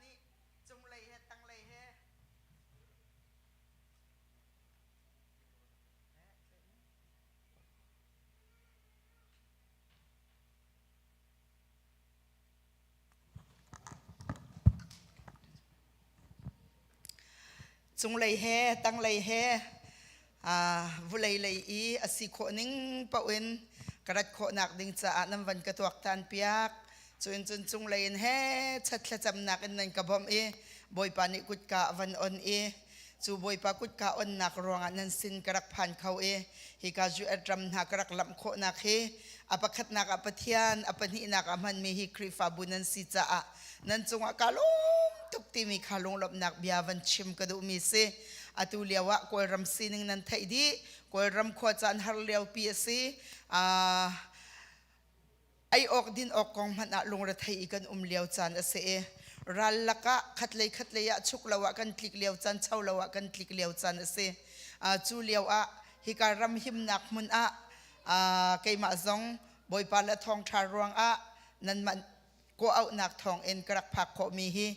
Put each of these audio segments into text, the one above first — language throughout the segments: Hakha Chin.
nih cunglei he tanglei he Cunglei he tanglei he vulei lei i a si khawh ning paoh in ka rat khawhnak ding caah nan van ka tuaktan piak. Cun cun cunglei in he chat thlacamnak in nan ka bawmh i Bawipa nih kutka a van on i cu Bawipa kutka onnak ruangah nan sin ka rak phan kho i hika Juat ram hna ka rak lamh khawhnak hi a pakhatnak ah Pathian, a pahnihnak ah hmanmi hi Khrihfabu nan si caah nan cungah kaa lawm tuk timi kha lunglawmhnak bia van chim ka duhmi si. Atu lio ah Kawlram sining nan theih dih. Kawlram khua caan har liopi a si. Ei awk din awk kong hmanh ah lungrethei i kan um lio caan a si i ral lakah khatlei khatlei ah chuk lo ah kan tlik lio caan cho lo ah kan tlik lio caan a si. Cu lio ah hika ram himnak hmun ah keimah zong Bawipa le thawngṭha ruangah nanmah kawh-auhnak thawngin ka rak phak khawhmi hi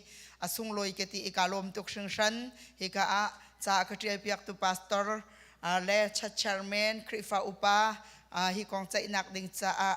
a sunglawi ka ti i kaa lawm tuk hringhran. Hika ah ca a ka ṭialpiaktu pastor le church chairman, Khrihfa upa hi kong ceihnak ding caah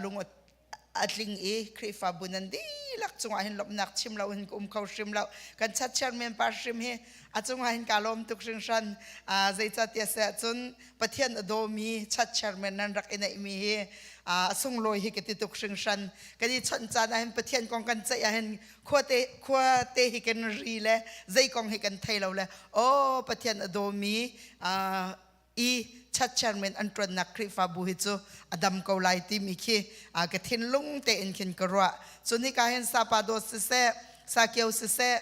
lung a tling i Khrihfabu nan dihlak cungah hin lawmhnak chim lo in ka um kho hrim lo. Kan church chairman pa hrim hi a cungah hin kaa lawm tuk hringhran. Zeicahtiah seh cun Pathian a dawmi church chairman nan rak i neihmi hi a sunglawi hi ka ti tuk hringhran. Kan i chawnh caan ahhin Pathian kong kan ceih ahhin khuate khuate hi kan ri le zei kong hi kan thei lo le aw Pathian a dawmi i church chairman an ṭuannak Khrihfabu hi cu a dam ko lai timi khi ka thinlung tein khin ka ruah. Cun hika hin sapa dawt siseh, sakio siseh,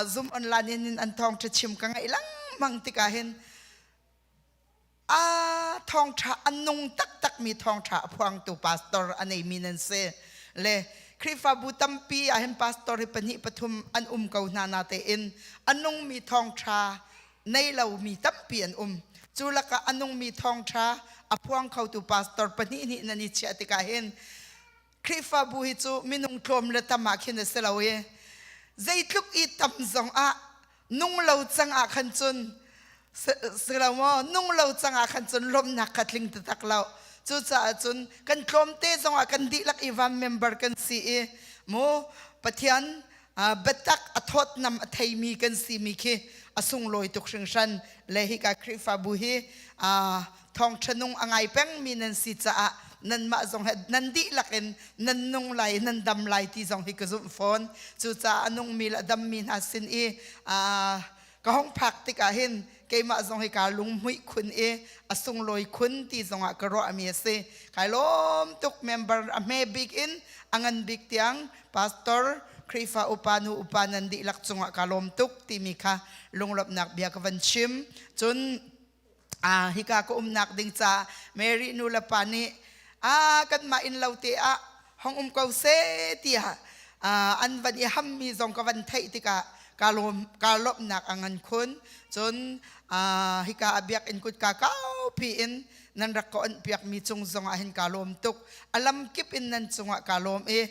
Zoom online in an thawngṭha chim ka ngaih lengmang tikah hin a thawngṭha a nung taktakmi thawngṭha a phuangtu pastor a neimi nan si le Khrihfabu tampi ah hin pastor hi pahnih pathum an um ko hna na tein a nungmi thawngṭha nei lomi tampi an um cu lakah a nungmi thawngṭha a phuang khotu pastor pahnih nih nan i chiah tikah hin Khrihfabu hi cu minung tlawm le tam ah khin a si lo i zeitluk i tam zong ah nung lo cang ah khan cun si lo maw nung lo cang ah khan cun lawmhnak kha tling taktak lo cucaah cun kan tlawmte zong ah kan dihlak i vam member kan si i mu Pathian biatak a thawtnam a theimi kan simi khi a sunglawi tuk hringhran le hika Khrihfabu hi thawngṭha nung a ngai pengmi nan si caah nanmah zong he nan dihlak in nan nung lai nan dam lai ti zong hi ka zumh fawn cucaah a nungmi le a dammi hna sin i ka hong phak tikah hin keimah zong hi kaa lunghmuih khun i a sunglawi khun ti zongah ka ruahmi a si kai lawm tuk member a hme bik in a ngan bik tiang pastor Khrihfa upa nu upa nan dihlak cungah ka lawm tuk timi kha lunglawmhnak bia ka van chim cun a hika ka umnak ding ca Mary nu le pa nih a kanmah inn lo te ah hong um ko seh tiah an van i hammi zong ka van theih tikah ka lawm ka lawmhnak a ngan khun cun hika a biakinn kutka kaupi in nan rak ka onh piakmi cung zongah hin ka lawm tuk a lam kip in nan cungah ka lawm i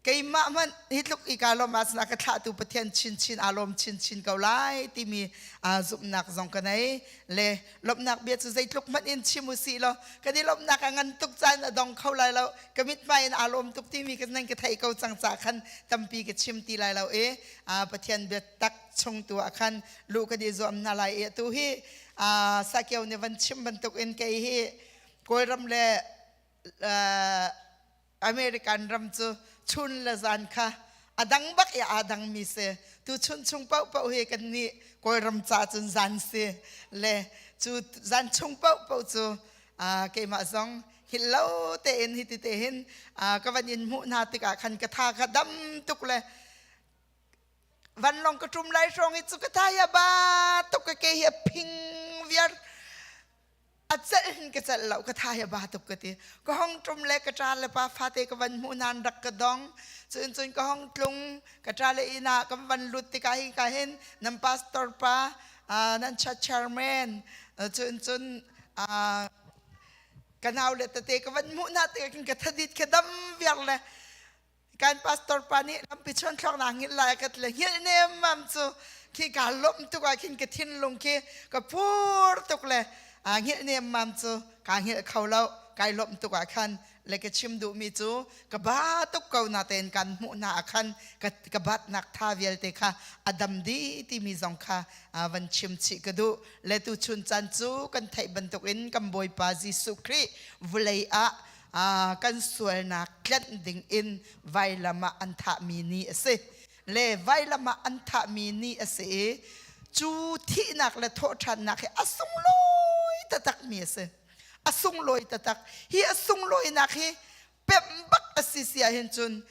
keimah hmanh hi tluk i kaa lawm ahcun a ka thlahtu Pathian chinchin aa lawm chinchin ko lai timi zumhnak zong ka nei le lawmhnak bia cu zeitluk hmanh in chim u sih law kan i lawmhnak a ngan tuk caan a dong kho lai lo ka mithmai in aa lawm tuk timi ka nan ka theih ko cang ca khan tampi ka chim ti lai lo i Pathian biatak chung tu ah khan luh kan i zuam hna lai i atu hi Sakio nih van chim bantuk in kei hi Kawlram le American ram cu chun le zan kha a dang bak i aa dangmi si. Tu chun chung paohpaoh hi kan nih Kawlram ca cun zan si le cu zan chung paohpaoh cu keimah zong hil lo tein hi ti te hin ka van in hmuh hna tikah khan ka tha kha dam tuk le vanlawng ka ṭum lai hrawng hi cu ka tha hi a ba tuk ka ke hi a phing viar a celh hin ka celh lo ka tha hi a ba tuk ka ti ka hong ṭum le ka ṭa le pa fate ka van hmuh nan rak ka dong cun cun ka hong tlung ka ṭa le inn ah ka van lut tikah hi ka hin nan pastor pa nan church chairman cun cun ka nau le tete ka van hmuh hna tikah khin ka thadit ka dam viar le. Kan pastor pa nih lampi chuan thlok na ngilh lai ka ti le hngilh nemmam cu khi ka lawmh tuk ah khin ka thinlung khi ka phur tuk le hngilh nemmam cu ka hngilh kho lo kai lawmh tuk ah khan le ka chim duhmi cu ka ba tuk ko na tein kan hmuh hna ah khan ka batnak tha vialte kha a dam dih timi zong kha van chim chih ka duh. Le tu chun caan cu kan theih bantukin kan Bawipa Jesuh Khrih vulei ah kan sualnak tlanh ding in vailam ah an thahmi ni a si. Le vailam ah an thahmi ni a si i cu thihnak le thawhṭhannak hi a sunglawi taktakmi a si. A sunglawi taktak. Hi a sunglawinak hi pemh bak a si si ahhin cun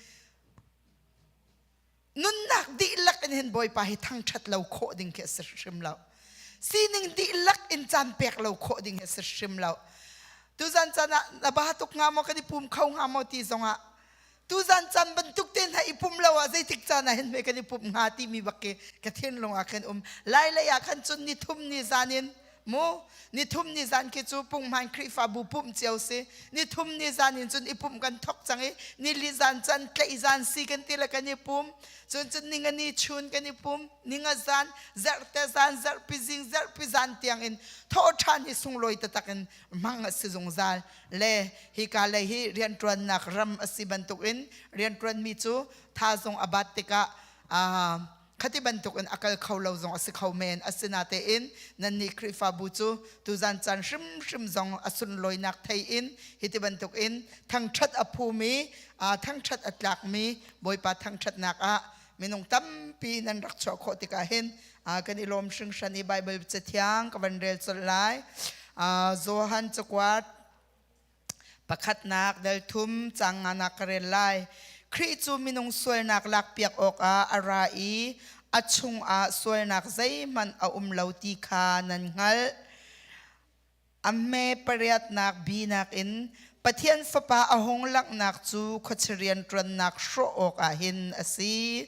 nunnak dihlak in hin Bawipa hi thangṭhat lo khawh ding khi a si hrim lo. Sining dihlak in caan pek lo khawh ding hi a si hrim lo. Tuzan caan ah na ba tuk hnga maw kan i pum kho hnga maw ti zongah tuzan caan bantuk te hna i pum lo ah zeitik caan ah hin hme kan i pum hnga timi bak khi ka thinlung ah khan um. Lai lei ah khan cun ni thum ni zan in mu ni thum ni zan khi cu punghman Khrihfabu pumh cio si. Ni thum ni zan in cun i pumh kan thok cang i ni li zan can tlaih zan si kan ti le kan i pum. Cun cun ninga ni chun kan i pum. Ninga zan zarhte zan zarhpi zing zarhpi zan tiang in thawh ṭhan hi sunglawi taktak in hmang a si zungzal. Le hika lei hi rianṭuannak ram a si bantukin rianṭuanmi cu tha zong a bat tikah khati bantukin a kal kho lo zong a si kho men. Asinatein nannih Khrihfabu cu tuzan caan hrimhrim zong a sunlawinak thei in hiti bantukin thangṭhat a phumi, thangṭhat a tlakmi Bawipa thangṭhatnak ah minung tampi nan rak chuah khawh tikah hin kan i lawm hringhran i Baibal cathiang ka van rel colh lai. Johan cakuat pakhatnak dal thum cang nganak ka rel lai. Khrih cu minung sualnak lakpiak awkah a ra i a chungah sualnak zeihmanh a um lo ti kha nan hngalh. A hme pariatnak binak in Pathian Fapa a hung langhnak cu khuachia rianṭuannak hrawh awkah hin a si.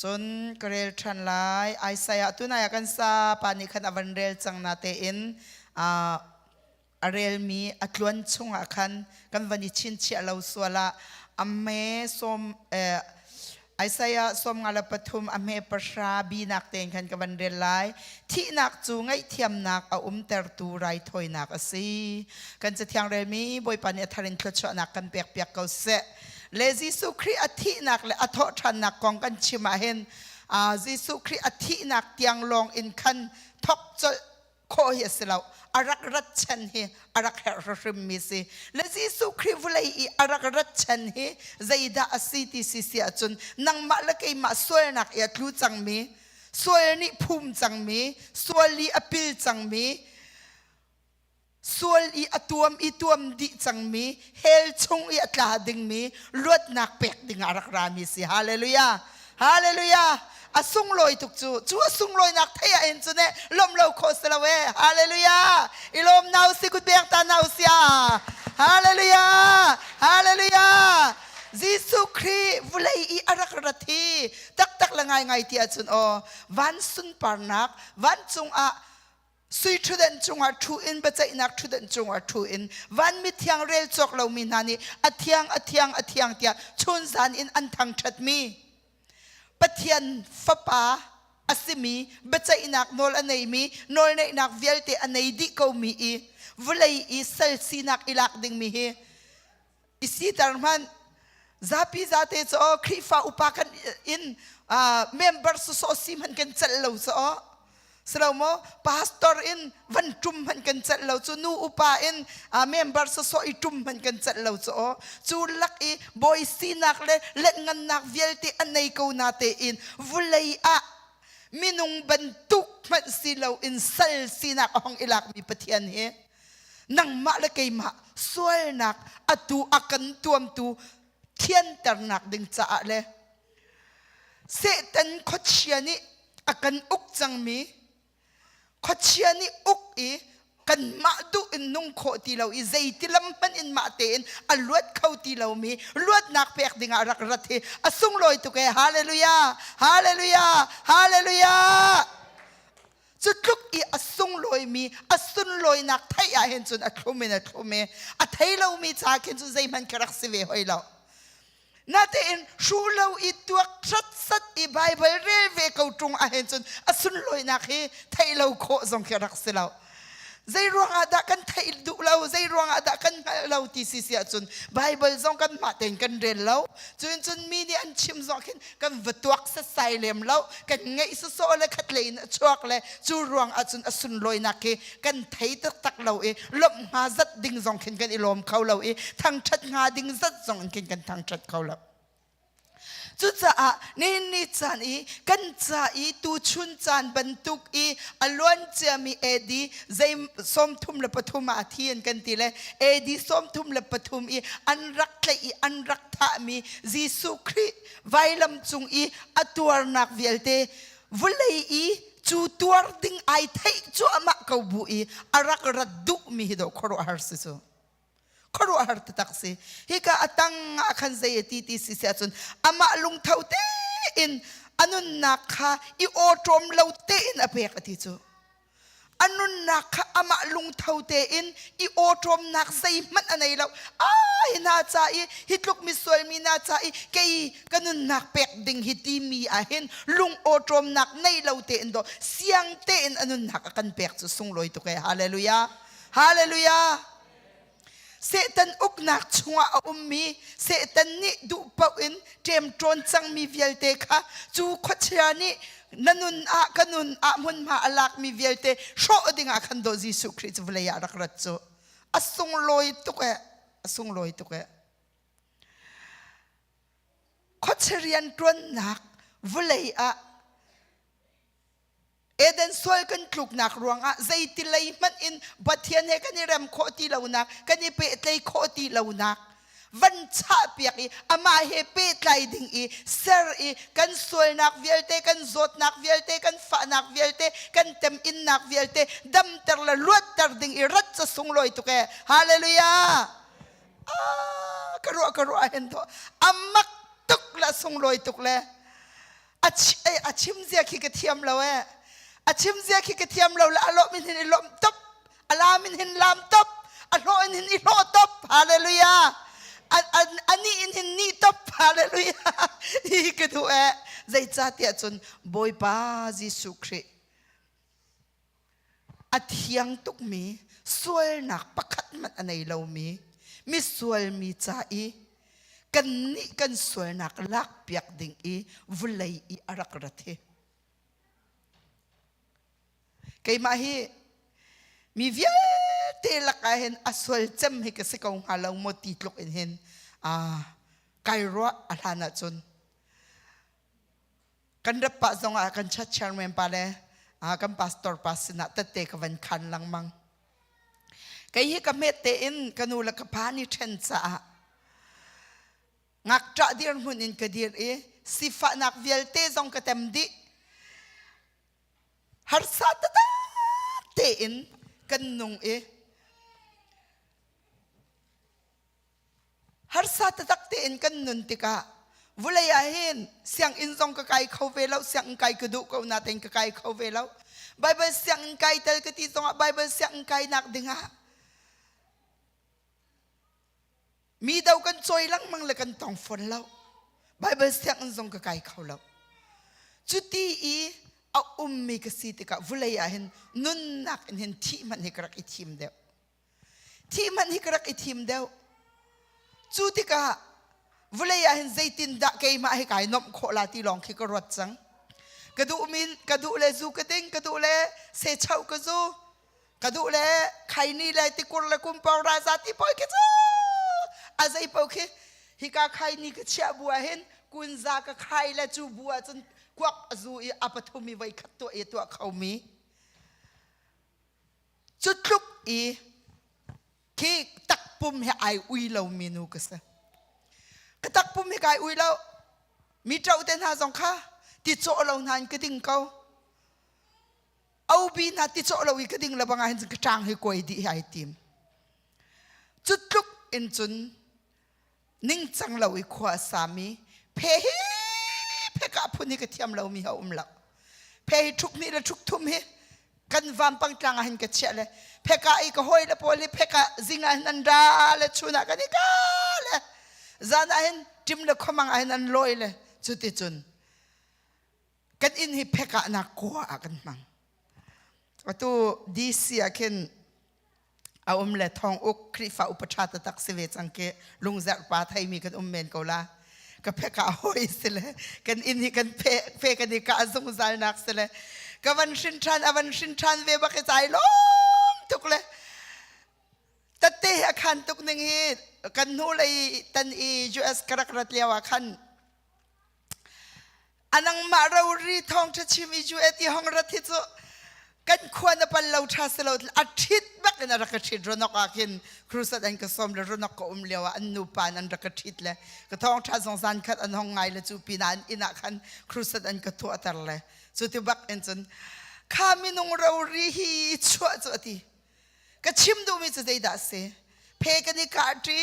Cun ka rel ṭhan lai. Isaiah tunai ah kan sa pa nih khan a van rel cang na tein a relmi a tluan chungah khan kan van i chinchiah lo sual ah a hme sawm Isaiah 53 a hme pahra binak tein khan ka van rel lai. Thihnak cu ngaihthiamnak a umtertu raithawinak a si. Kan cathiang relmi Bawipa nih a thar in thluachuahnak kan pekpiak ko seh. Le Jesuh Khrih a thihnak le a thawhṭhannak kong kan chim ah hin Jesuh Khrih a thihnak tiang lawng in khan thok colh khawh hi a si lo. A rak rat chan hi a rak herh hrimmi si. Le Jesuh Khrih vawlei i a rak rat chan hi zeidah a si ti si si ahcun nangmah le keimah sualnak i a tlu cangmi, sual nih phum cangmi, sual i a pil cangmi, sual i a tuam i tuam dih cangmi, hell chung i a tla dingmi luatnak pek ding ah a rak rami si. Hallelujah! Hallelujah! A sunglawi tuk cu. Cu a sunglawinak thei ah hin cun eh lawmh lo khawh si lo eh. Hallelujah! I lawm nau si kut beng ta nau sia. Hallelujah! Hallelujah! Jesuh Khrih vulei i a rak rat hi taktak le ngaingai ti ahcun aw van sunparnak vancung ah Sui ṭhutdan cungah ṭhu in biaceihnak ṭhutdan cungah ṭhu in van mithiang rel cawk lomi hna nih a thiang a thiang a thiang tiah chunzan in an thangṭhatmi Pathian Fapa a simi biaceihnak nawl a neimi nawlneihnak vialte a nei dih komi i vawlei i sal sinak i lak dingmi hi i siter hmanh zapi zate cu aw Khrihfa upa kan in member sawsawh si hmanh kan celh lo cu aw silo maw pastor in van ṭum hmanh kan celh lo cu nu upa in member sawsawh i ṭum hmanh kan celh lo cu aw cu lak i bawi sinak le letngannak vialte a nei ko na tein vulei ah minung bantuk hmanh si lo in sal sinak a hong i lakmi Pathian hi nangmah le keimah sualnak atu a kan tuamtu thianternak ding caah le Satan khuachia nih a kan uk cangmi khuachia nih uk i kanmah duh in nung khawh ti lo i zeiti lam hmanh in mah tein a luat kho ti lomi luatnak pek dingah rak rat hi a sunglawi tuk ee. Hallelujah, hallelujah, hallelujah. Cu tluk i a sunglawimi a sunlawinak theih ah hin cun a thlum in a thlum i a thei lomi ca khin cun zeihmanh ka rak si ve hoi lo. Natein hru lo i tuak hratsat i Bible rel ve ko ṭung ahhin cun a sunlawinak hi theih lo khawh zong khi rak si lo. Zei ruangah dah kan theih duh lo, zei ruangah dah kan hngalh lo ti si si ahcun Bible zong kan mah tein kan rel lo. Cun cun mi nih an chim zong khin kan va tuak setsai lem lo, kan ngaih sawsawh le khat lei in a chuak le cu ruang ahcun a sunlawinak khi kan thei taktak lo i lawmh hnga zat ding zong khin kan i lawm kho lo i thangṭhat hnga ding zat zong in khin kan thangṭhat kho lo. Cucaah nihin ni caan i kan ca i tuchun caan bantuk i a luan ciami AD zei 33 ah a thi an kan ti le AD 33 i an rak tlaih i an rak thahmi Jesuh Khrih vailam cung i a tuarnak vialte vulei i cu tuar ding ai theih cuahmah ko bu i a rak rat duhmi hi dawh khuaruahhar si cu. Khuaruahhar taktak si. Hika a tang ah khan zei a ti ti si si ahcun amah lungtho tein a nunnak kha i awṭawm lo tein a pek a ti cu. A nunnak kha amah lungtho tein i awṭawmnak zeihmanh a nei lo. Ai hna ca i hi tluk misual mi hna ca i kei ka nunnak pek ding hi timi ah hin lung awṭawmnak nei lo tein dawh siang tein a nunnak a kan pek cu sunglawi tuk ee. Hallelujah. Hallelujah. Satan uknak chungah a ummi Satan nih duh paoh in ṭemṭawn cangmi vialte kha cu khuachia nih na nun ah ka nun ah hmunhma a lakmi vialte hrawh dingah khan dawh Jesuh Khrih cu vawlei ah rak rat cu a sunglawi tuk ee a sunglawi tuk ee khuachia rianṭuannak vawlei ah Eden sual kan tluknak ruangah zeiti lei hmanh in Pathian he kan i rem khawh ti lonak, kan i pehtlai khawh ti lonak van chahpiak i amah he pehtlai ding i ser i kan sualnak vialte, kan zawtnak vialte, kan fahnak vialte, kan teminnak vialte damter le luatter ding i rat ca sunglawi tuk ee. Hallelujah! Ah, ka ruah ka ruah hen to amak tuk le sunglawi tuk le a chim zia khi ka thiam lo eh a chim zia khi ka thiam lo le a lawm in hin i lawm top a lam in hin lam top a hlawh in hin i hlawh top hallelujah ani in hin ni top hallelujah hi ka duh eh zeicahtiah cun Bawipa Jesuh Khrih A thiang tukmi sualnak pakhat hmanh a nei lomi misual mi ca i kannih kan sualnak lakpiak ding i vulei i a rak rat hi. Keimah hi mi vialte lakah hin a sual cem hi ka si ko hnga lo maw ti tluk in hin kai ruah a hlan ahcun Kan rap pah zongah kan church chairman pa le kan pastor pa sinah tette ka van khan lengmang. Kei hi ka hmet tein ka nu le ka pa nih ṭhen caah ngakṭah dirhmun in ka dir i sifahnak vialte zong ka tem dih. Harsa taktak tein kan nung i Harsa taktak tein kan nun tikah vulei ah hin sianginn zong ka kai kho ve lo, sianginn kai ka duh ko natein ka kai kho ve lo. Bible sianginn kai tel ka ti zongah Bible sianginn kainak dingah mi do kan cawi lengmang le kan tong fawn lo. Bible sianginn zong ka kai kho lo. Cuti i a ummi ka si tikah vulei ah hin nunnak in hin thih hmanh hi ka rak i thim deuh. Thih hmanh hi ka rak i thim deuh. Cu tikah vawlei ah hin zeitindah keimah hi kai nomh khawh la ti lawng khi ka ruat cang. Ka duh min, ka duh le zu ka ding, ka duh le sechoh ka zu, ka duh le khaini le tikur le kumpau raza ti pawl khi cu a zei paoh khi hika khaini ka chiah bu ah hin kunza ka khai le cu bu ah cun kuak a zu i a pathum i voi khat tuah i tuah khomi Cu tluk i khi takpum he ai ui lomi nu ka si. Ka takpum he kai ui lo. Mi ṭo te hna zong kha ti cawh lo hna in ka ding ko. Obi hna ti cawh lo i ka ding le bang ah hin ka ṭang hi kuai dih hi ai tim. Cu tluk in cun ningcang lo i khua a sami phe hi pheka phun hi ka thiam lomi a um lo phe hi ṭhuk hnih le ṭhuk thum hi kan vampang tlang ah hin ka chiah le pheka i ka hawi le pawl hi pheka zing ah hin an ra le chun ah kan i ka le zan ah hin Ṭim le khuamang ah hin an lawi le cuticun kan inn hi phekahnak kua ah kan hmang. Atu DC ah khin a um le thong uk Khrihfa upa ṭha taktak si ve cang khi lungzerh pa theimi kan um men ko la. Ka phekah hawi si le kan inn hi kan phe phe kan i kah zungzal nak si le ka van hrin ṭhan a van hrin ṭhan ve bak i cai lawm tuk le Tatte a khan tuk ning hi kan hnu lei tan i US ka rak rat lio ah khan anangmah rori thawng ṭha chim i US i hong rat hi cu kan khua na pal lo ṭha si lo a ṭhit bak in a rak ka ṭhit ronok ah khin crusade an ka sawm le ronok ka um lio ah an nupa in an rak ka ṭhit le ka thawng ṭha zong zan khat an hong ngai le cu pinah an inn ah khan crusade an ka tuahter le cu ti bak in cun kha minung rori hi chuah cu a ti Ka chim duhmi cu zeidah a si? Phe kan i kahṭi,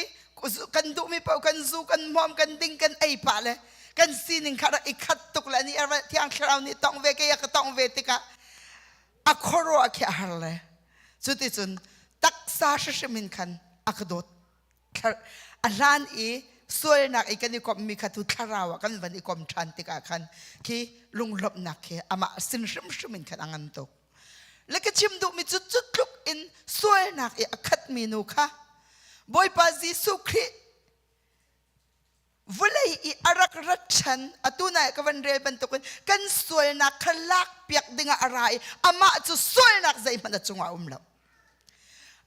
kan duhmi paoh kan zu, kan hmawm, kan ding, kan ei pah le kan sining kha rak i khat tuk le ani Thiang Thlarau nih tongh ve kei a ka tongh ve tikah a khuaruah khi a har le cuticun taksa hrimhrim in khan a ka dawt a hlan i sualnak i kan i komhmi kha tu thlarau ah kan van i kom ṭhan tikah khan khi lunglawmhnak khi amah sin hrimhrim in khan a ngan tuk. Le ka chim duhmi cu cu tluk in sualnak i a khatmi nu kha Bawipa Jesuh Khrih vawlei i a rak rat ṭhan atu nai ka van rel bantukin kan sualnak kha lak piak dingah a ra i amah cu sualnak zeihmanh a cungah a um lo.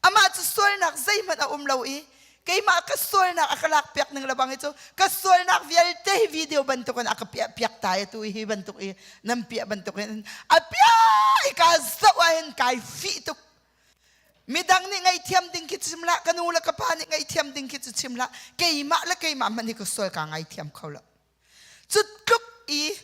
Amah cu sualnak zeihmanh a um lo i keimah ka sualnak a ka lak piak ning lebang hi cu ka sualnak vialte hi video bantukin a ka piah piak ta i tu hi bantuk i nan piah bantukin a piah i ka zoh ah hin kai fih tuk. Midang nih ngaihthiam ding khi chim hlah, ka nu le ka pa nih ngaihthiam ding khi cu chim hlah, keimah le keimah hmanh hi ka sual kaa ngaithiam kho lo. Cu tluk i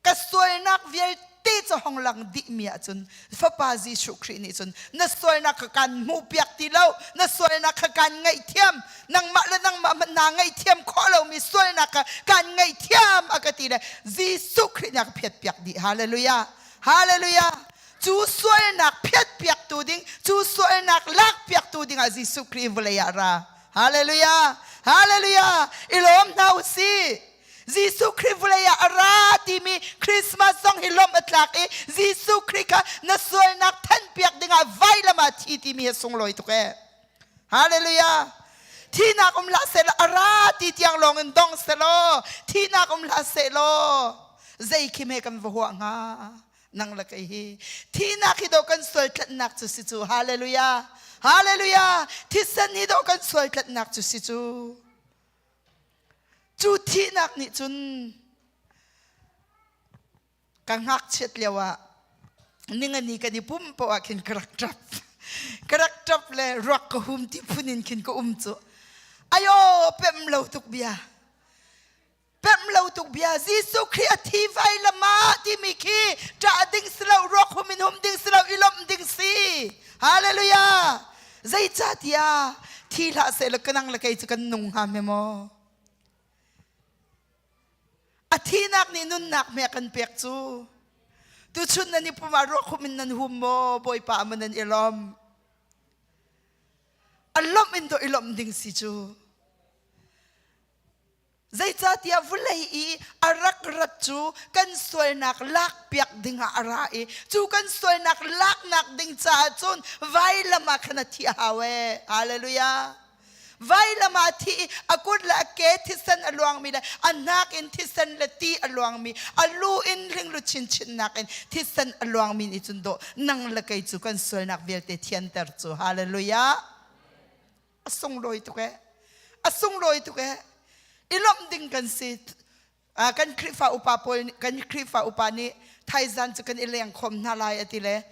ka sualnak vialte cu hong lang dihmi ahcun Fapa Jesuh Khrih nih cun na sualnak kha kaan hmuhpiak ti lo, na sualnak kha kaan ngaihthiam, nangmah le nangmah hmanh naa ngaihthiam khawh lomi sualnak kha kaan ngaihthiam a ka ti le Jesuh Khrih nih a ka phiatpiak dih. Hallelujah! Hallelujah! Cu sualnak phiatpiaktu ding, cu sualnak lakpiaktu dingah Jesuh Khrih vawlei ah ra. Hallelujah! Hallelujah! I lawm hna u sih. Jesuh Khrih vawlei ah a ra timi Christmas zong hi lawmh a tlak i Jesuh Khrih kha na sualnak thanpiak dingah vailam ah thi timi hi sunglawi tuk ee. Hallelujah. Thihnak um hlah sehlaw a ra ti tiang lawng in dong selaw thihnak um hlah sehlaw zei khi me kan va huah hnga nang le kei hi thihnak hi do kan sual tlanhnak cu si cu hallelujah hallelujah thisen hi do kan sual tlanhnak cu si cu Cu thihnak nih cun ka ngakchiat lio ah ningani kan i pum poah ah khin ka rak ṭap. Ka rak ṭap le ruak ka hum ti phun in khin ka um cu. Ayo pem lo tuk bia. Pem lo tuk bia Jesuh Khrih a thi vailam ah timi khi ṭah ding si lo ruak hum in hum ding si lo i lawmh ding si. Hallelujah. Zeicahtiah thi hlah sehlaw ka nang le kei cu kan nung hnga hme maw? A thihnak nih nunnak hme kan pek cu. Tuchun nan i pum ah ruakhum in nan hum maw? Bawipa maw nan i lawm? A lawmh in dawh i lawmh ding si cu. Zeicahtiah vawlei i a rak rat cu kan sualnak lakpiak dingah a ra i cu kan sualnak laknak ding caah cun vailam ah khan a thih a hau ee. Hallelujah. Vailam ah a thi i a kut le a ke thisen a luangmi le a hnak in thisen le ti a luangmi a lu in hlinglu chinchinnak in thisen a luangmi nih cun dawh nang le kei cu kan sualnak vialte thianter cu. Hallelujah. A sunglawi tuk ee. A sunglawi tuk ee. I lawmh ding kan si. Kan Khrihfa upa pawl kan Khrihfa upa nih thaizan cu kan i leng khom hna lai a ti le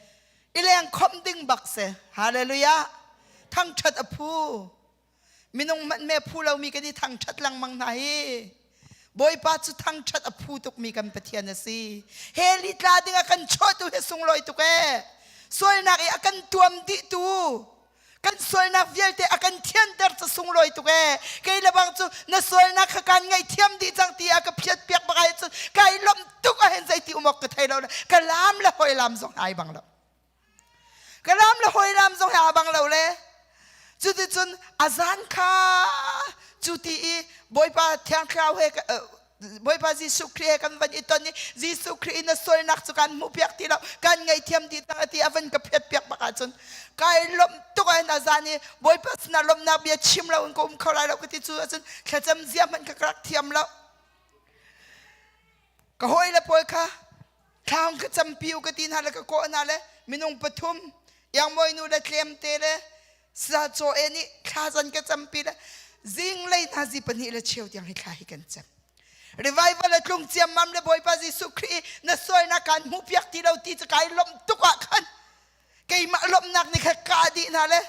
i leng khom ding bak si. Hallelujah. Thangṭhat a phu. Minung hmanh me phu lomi kan i thangṭhat lengmang hna hi. Bawipa cu thangṭhat a phu tukmi kan Pathian a si. Hell i tla ding a kan chuahtu hi sunglawi tuk ee. Sualnak i a kan tuam dihtu kan sualnak vialte a kan thianter cu sunglawi tuk ee kei le bang cu na sualnak kha kaan ngaihthiam dih cang ti a ka phiat piak bak ai cun kai lawmh tuk ahhin zeiti um awk ka thei lo le ka laam le hoi laam zong ai bang lo ka laam le hoi laam zong ai bang lo le cuticun a zan kha. Cu ti i Bawipa Thiang Thlarau he Bawipa Jesuh Khrih he kan van i ton i Jesuh Khrih in na sualnak cu kan hmuhpiak ti lo kan ngaihthiam dih cang ati a van ka phiatpiak bak ahcun kai lawmh tuk ah hin a zan i Bawipa sinah lawmhnak bia chim lo in ka um kho lai lo ka ti cu ahcun thlacam zia hmanh ka rak thiam lo. Ka hawi le pawl kha thlang ka campi u ka ti hna le ka kawh hna le minung pathum iangmawi nu le tlem te le sa caw e nih thla zan ka campi le zinglei hna zi pahnih le cheu tiang hi thla hi kan cam. Revival a tlung ciammam le Bawipa Jesuh Khrih i na sualnak kaan hmuhpiak ti lo ti cu kai lawmh tuk ah khan keimah lawmhnak nih kha kah dih hna le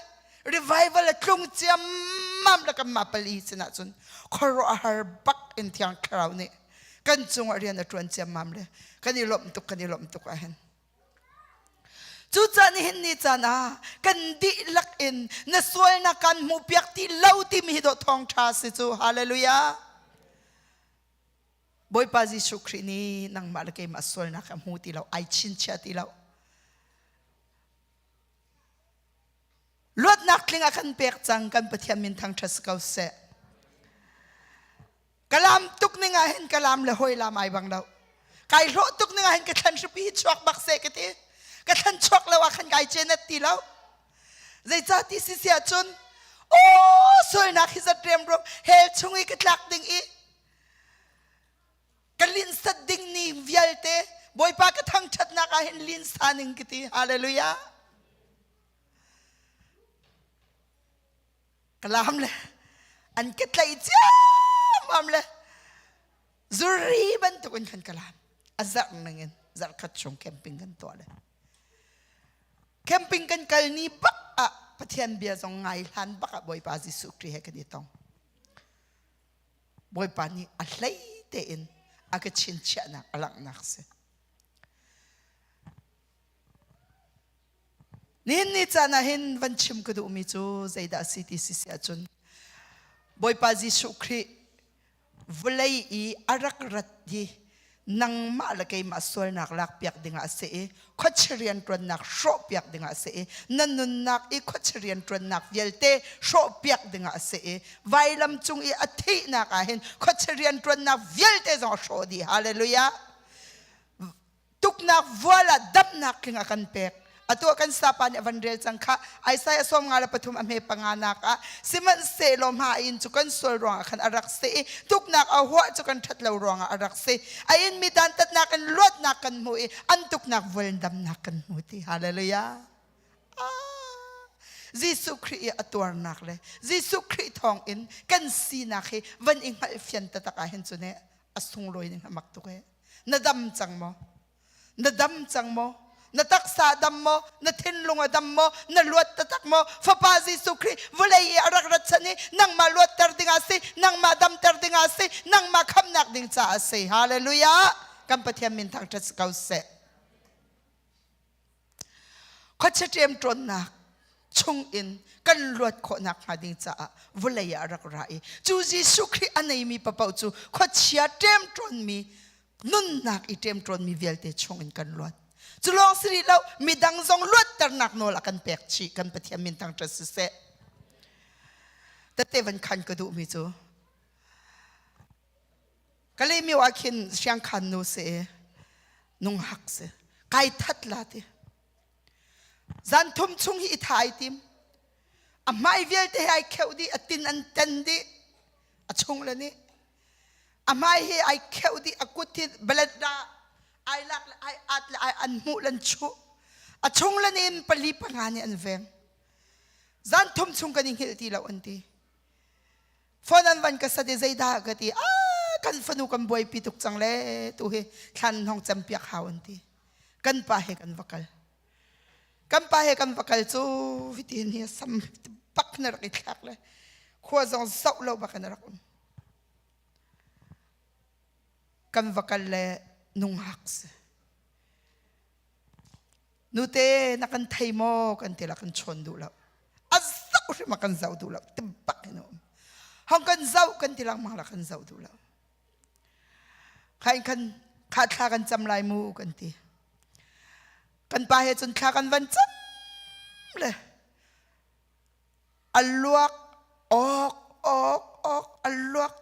revival a tlung ciammam le kanmah pali sinah cun khuaruahhar bak in Thiang Thlarau nih kan cungah rian a ṭuan ciammam le kan i lawmh tuk kan i lawmh tuk ahhin. Cucaah nihin ni caan ah kan dihlak in na sualnak kan hmuhpiak ti lo timi hi dawh thawngṭha si cu. Hallelujah. Bawipa Jesuh Khrih nih nangmah le keimah sualnak a hmu ti lo, ai chinchiah ti lo. Luatnak tling a kan pek cang, kan Pathian min thangṭhat si ko seh. Ka lam tuk ning ah hin ka lam le hawi lam ai bang lo. Kai hlawh tuk ning ah hin ka thlan hripi hi chuak bak seh ka ti. Ka thlan chuak lo ah khan kai cenet ti lo. Zeicah ti si siah cun, aw sualnak hi zat riamruam hell chung i ka tlak ding i Ka linhsat ding ni vialte Bawipa ka thangṭhatnak ah hin linsa ning ka ti. Hallelujah. Ka lam le an ka tlaih ciammam le zuri bantuk in khan ka lam. A zarh ning in zarh khat chung camping kan tuah le. Camping kan kal ni bak ah Pathian bia zong ngai hlan bak ah Bawipa Jesuh Khrih he kan i tong. Bawipa nih a hlei tein a ka chinchiahnak a langhnak si. Nihin ni caan ah hin van chim ka duhmi cu zeidah si ti si si ahcun Bawipa Jesuh Khrih vawlei i a rak rat hi nangmah le keimah sualnak lakpiak dingah a si i khuachia rianṭuannak hrawhpiak dingah a si i na nunnak i khuachia rianṭuannak vialte hrawhpiak dingah a si i vailam cung i a thihnak ah hin khuachia rianṭuannak vialte zong a hrawh dih. Hallelujah! Tuknak vual ah damnak tling a kan pek. Atu ah kan sapa nih a van rel cang kha Isaiah 53 a hme panganak ah sihmanhsehlaw hma in cu kan sual ruangah khan a rak si i tuknak a huah cu kan ṭhat lo ruangah a rak si. A in mi dantatnak in luatnak kan hmu i an tuknak vual in damnak kan hmu ti. Hallelujah. Ah, Jesuh Khrih i a tuarnak le Jesuh Khrih thawng in kan sinak hi van i hngalh fian taktak ah hin cu ne a sunglawi ning a mak tuk ee. Na dam cang maw? Na dam cang maw? Na taksa a dam maw? Na thinlung a dam maw? Na luat taktak maw? Fapa Jesuh Khrih vawlei i a rak rat chan i nangmah luatter dingah a si, nangmah damter dingah a si, nangmah khamhnak ding caah a si. Hallelujah! Kan Pathian min thangṭhat si ko seh. Khuachia ṭemṭawnnak chungin kan luat khawhnak hnga ding caah vawlei ah a rak ra i cu Jesuh Khrih a neimi paoh cu khuachia ṭemṭawnmi nunnak i ṭemṭawnmi vialte chungin kan luat. Cu lawng si rih lo, midang zong luatternak nawl a kan pek chih kan Pathian min thangṭhat siseh. Tete van khan ka duhmi cu Kalaymyo ah khin siangkhan nu si i nunghak si kai that la ti zan thum chung hi i tha ai tim a hmai vialte hi ai kheuh dih a tin an ten dih a chung le nih a hmai hi ai kheuh dih a kut hi balet da ai lak le ai at le ai an hmuh lan chuh a chung le nih in pali panga nih an veng zan thum chung kan i hngilh ti lo an ti Phone an van ka sat i zeidah ka ti ah kan fanu kan buaipi tuk cang le tu hi thlan hong cam piak hau an ti kan pa he kan va kal kan pa he kan va kal cu hitin hi sam bak na rak i thlak le khua zong zoh lo bak in a rak um kan va kal le nungak si Nute na kan thei maw kan ti la kan chawn duh lo. A zoh hrim a kan zoh duh lo. Tibak in a um. Hong kan zoh kan ti lengmang la kan zoh duh lo. Kha in khan kha thla kan cam lai mu kan ti. Kan pa he cun thla kan van cam le a luak ok ok ok a.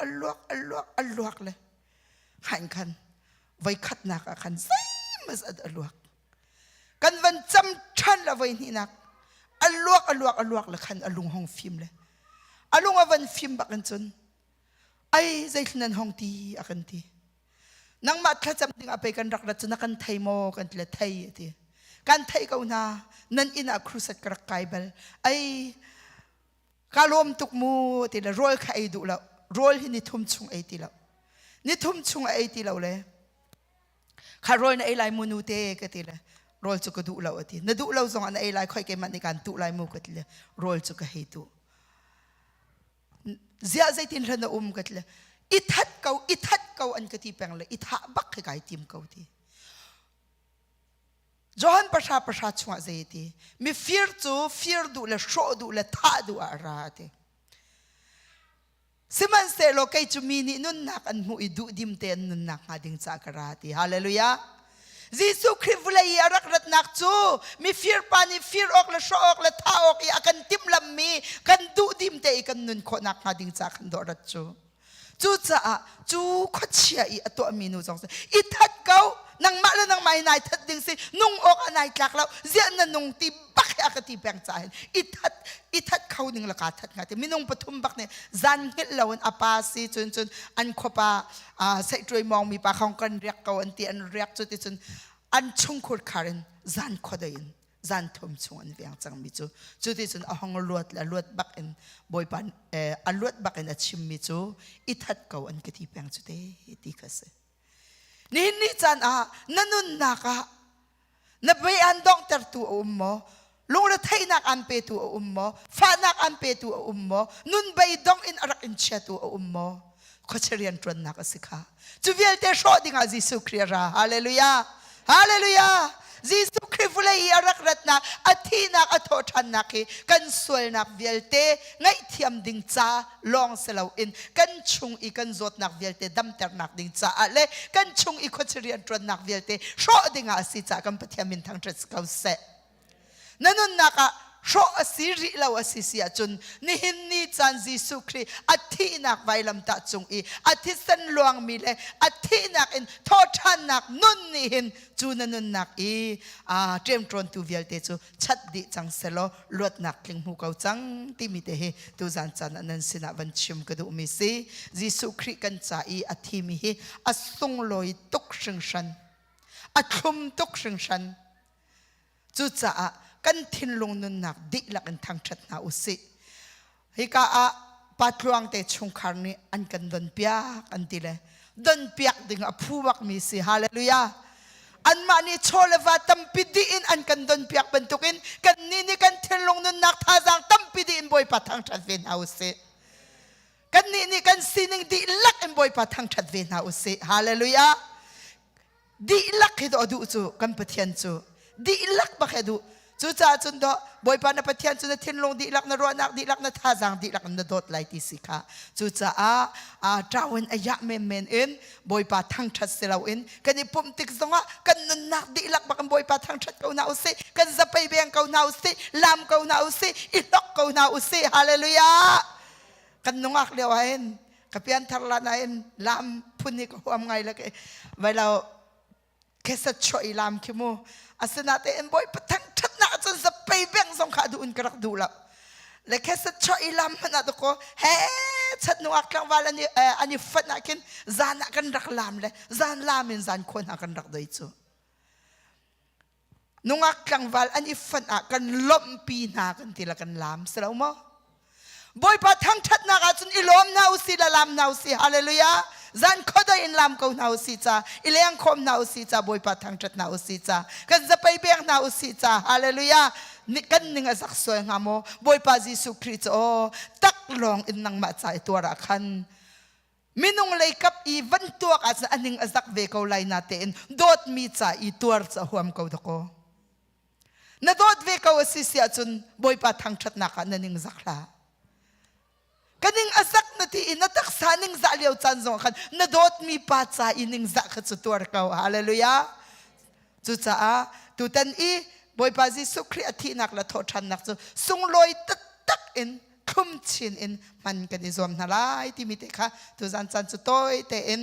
a luak a luak a luak le khan khan voi khatnak ah khan zeimazat a luak. Kan van cam ṭhan la voi hnihnak a luak a luak a luak le khan a lung hong fim le a lung a van fim bak in cun ai zeitlin nan hong ti a kan ti. Nangmah thlacam ding ah pei kan rak rat cu na kan thei maw kan ti le thei a ti. Kan theih ko hna nan inn ah crusade ka rak kai bal. Ai ka lawm tuk mu ti le rawl kha ei duh lo. Rawl hi ni thum chung ei ti lo. Ni thum chung a ei ti lo le kha rawl na ei lai mu nu te ka ti le rawl cu ka duh lo a ti. Na duh lo zong ah na ei lai khoi keimah nih kaan tuh lai mu ka ti le rawl cu ka hei tuh. Ziah zeitin hlan na um ka ti le i that ko i that ko an ka ti peng le i thah bak khi kai tim ko ti. Johan pahra pahra chungah zei ti mifir cu fir duh le hrawh duh le thah duh ah a ra ti. Sihmanhsehlaw kei cu mi nih nunnak an hmuh i duhdim te an nunnak hnga ding caah ka ra ti. Hallelujah. Jesuh Khrih vulei i a rak ratnak cu mifir pa nih fir awk le hrawh awk le thah awk i a kan timhlammi kan duhdim te i kan nun khawhnak hnga ding caah khan dawh rat cu. Cucaah cu khuachia i a tuahmi nu zong i that ko nangmah le nangmah hi nai that ding si nung awk ah nai tlak lo ziah na nung ti bak hi a ka ti peng ca hin i that i that kho ning la ka that hnga ti minung pathum bak nih zan hngilh lo in a pa si cun cun an khuapa saihtuai mawng mi pa khong kan riak ko an ti an riak cu ti cun an chungkhur khar in zan khuadei in zan thum chung an veng cangmi cu cu ti cun a hong luat le luat bak in bawipa a luat bak in a chimmi cu i that ko an ka ti peng cu te ti kha si nihin ni caan ah na nunnak ah na bei an donghtertu a um maw lungretheihnak an petu a um maw fahnak an petu a um maw nun beidong in a rak in chiatu a um maw khuachia rianṭuannak a si kha cu vialte hrawh dingah Jesuh Khrih a ra hallelujah hallelujah Jesuh Khrih vulei i a rak ratnak a thihnak a thawhṭhannak hi kan sualnak vialte ngaihthiam ding ca lawng si loin kan chung i kan zawtnak vialte damternak ding caah le kan chung i khuachia rianṭuannak vialte hrawh dingah a si caah kan Pathian min thangṭhat si ko seh. Na nunnak ah hrawh a si rih lo a si si ahcun nihin ni caan Jesuh Khrih a thihnak vailamtah cung i a thisen luangmi le a thihnak in thawhṭhannak nun nih hin cu na nunnak i aa ṭemṭawntu vialte cu chat dih cang selaw luatnak tling hmu ko cang timi te hi tuzan caan ah nan sinah van chim ka duhmi si Jesuh Khrih kan ca i a thimi hi a sunglawi tuk hringhran a thlum tuk hringhran Cucaah kan thinlung nunnak dihlak in thangṭhat hna u sih. Hika ah Pa Tluang te chungkhar nih an kan donpiak an ti le donpiak ding a phu bakmi si. Hallelujah. Anmah nih chaw le va tampi dih in an kan donpiak bantukin kannih nih kan thinlung nunnak thazaang tampi dih in Bawipa thangṭhat ve hna u sih. Kannih nih kan sining dihlak in Bawipa thangṭhat ve hna u sih. Hallelujah. Dihlak hi dawh duh cu kan Pathian cu dihlak bak hi duh. Cucaah cun dawh Bawipa na Pathian cu na thinlung dihlak na ruahnak dihlak na thazaang dihlak in na dawt lai ti si kha. Cucaah ṭau in a yah menmen in Bawipa thangṭhat si loin kan i pumh tik zongah kan nunnak dihlak bak in Bawipa thangṭhat ko hna usih kan zapei beng ko hna usih lam ko hna usih i hlok ko hna usih hallelujah kan nungak lio ah hin ka pianthar lan ah hin lam phun hi ka huam ngai le vai lo khesat chuah i lam khi mu asinatein bawipa thangṭhatnak cun zapei beng zong kha duh in ka rak duh lo le khesat chuah i lam hmanh ah dakaw he chat nungak tlangval an i an i fanh ah khin zan ah kan rak lam le zan lam in zan khua hna kan rak doi cu Nungak tlangval an i fanh ah kan lawmhpi hna kan ti la kan laam si lo maw? Bawipa thangṭhatnak ah cun i lawm hna usih la laam hna usih hallelujah zan khuadei in laam ko hna usih ca i leng khawm hna usih ca Bawipa thangṭhat hna usih ca kan zapei beng hna usih ca hallelujah kan ning a zak sual hnga maw Bawipa Jesuh Khrih cu aw tak lawng in nangmah ca i tuar ah khan Minung lei kap i van tuak ahcun a ning a zak ve ko lai natein dawtmi ca i tuar cu a huam ko dakaw. Na dawt ve ko a si si ahcun Bawipa thangṭhatnak ah na ning zak hlah. Ka ning a zak na ti i na taksa ning zah lio caan zong khan na dawtmi pa ca i ning zah kha cu tuar ko. Hallelujah. Cucaah tutan i Bawipa Jesuh Khrih a thihnak le thawhṭhannak cu sunglawi taktak in. thlum chin in hman kan i zuam hna lai timi te kha tuzan caan cu tawi tein.